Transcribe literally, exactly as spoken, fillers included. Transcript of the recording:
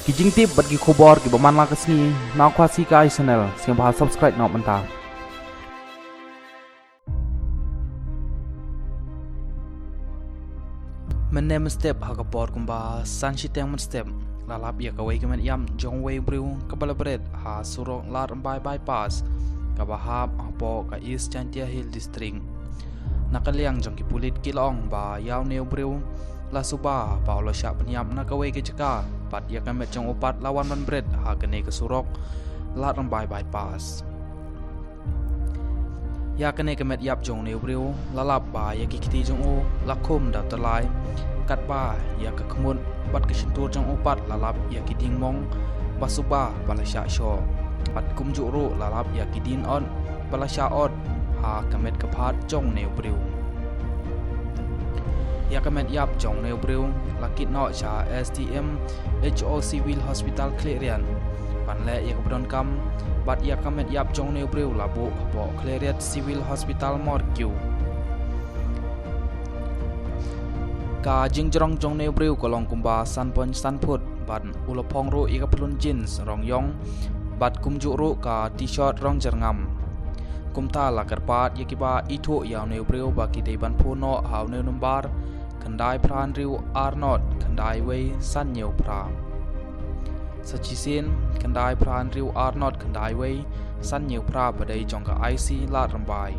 Ki jingtip bad ki khubor kiba man la ka sngi na Khasi Kai Channel, sngewbha subscribe noh mynta. Mynne mynstep ha ka por kumba san shiteng mynstep, la lap ïa kawei ka met ïap jong uwei u briew kaba la bret ha surok Ladrymbai Bypass, kaba hap hapoh ka East Jaintia Hills District. Na ka liang jong ki pulit ki la ong ba ïa une u briew la suba ba u la shah pynïap na kawei ka jaka, bad ïa ka met jong u pat la wan ban bret ha kane ka surok Ladrymbai Bypass. Ïa kane ka met ïap jong une u briew la lap ba ïa ki kti jong u la khum da u tyllai, katba ïa ka khmut bad ka shyntur jong u pat la lap ïa ki dieng mong ba suba ba la shah shoh, bad kumjuh ruh la lap ïa ki dieng ot ba la shah ot ha ka met ka phad jong une u briew. Ïa ka met ïap jong une u briew la kit noh sha S D M H O Civil Hospital Khliehriat ban leh ïa kaba donkam, bad ïa ka met ïap jong une u briew la buh hapoh Khliehriat Civil Hospital Morgue. Ka jingjrong jong une u briew ka long kumba san point san phut, bad u la phong ruh ïa ka phlun jeans rong ïong, bad kumjuh ruh ka T-shirt rong jyrngam. Kumta la kyrpad ïa kiba ithuh ïa une u briew ba ki dei ban phone noh ha une u nombar khyndai phra hynriew ar not khyndai wei san hynñiew phra. Sa shisien khyndai phra hynriew ar not khyndai wei san hynñiew phra ba dei jong ka I C Ladrymbai.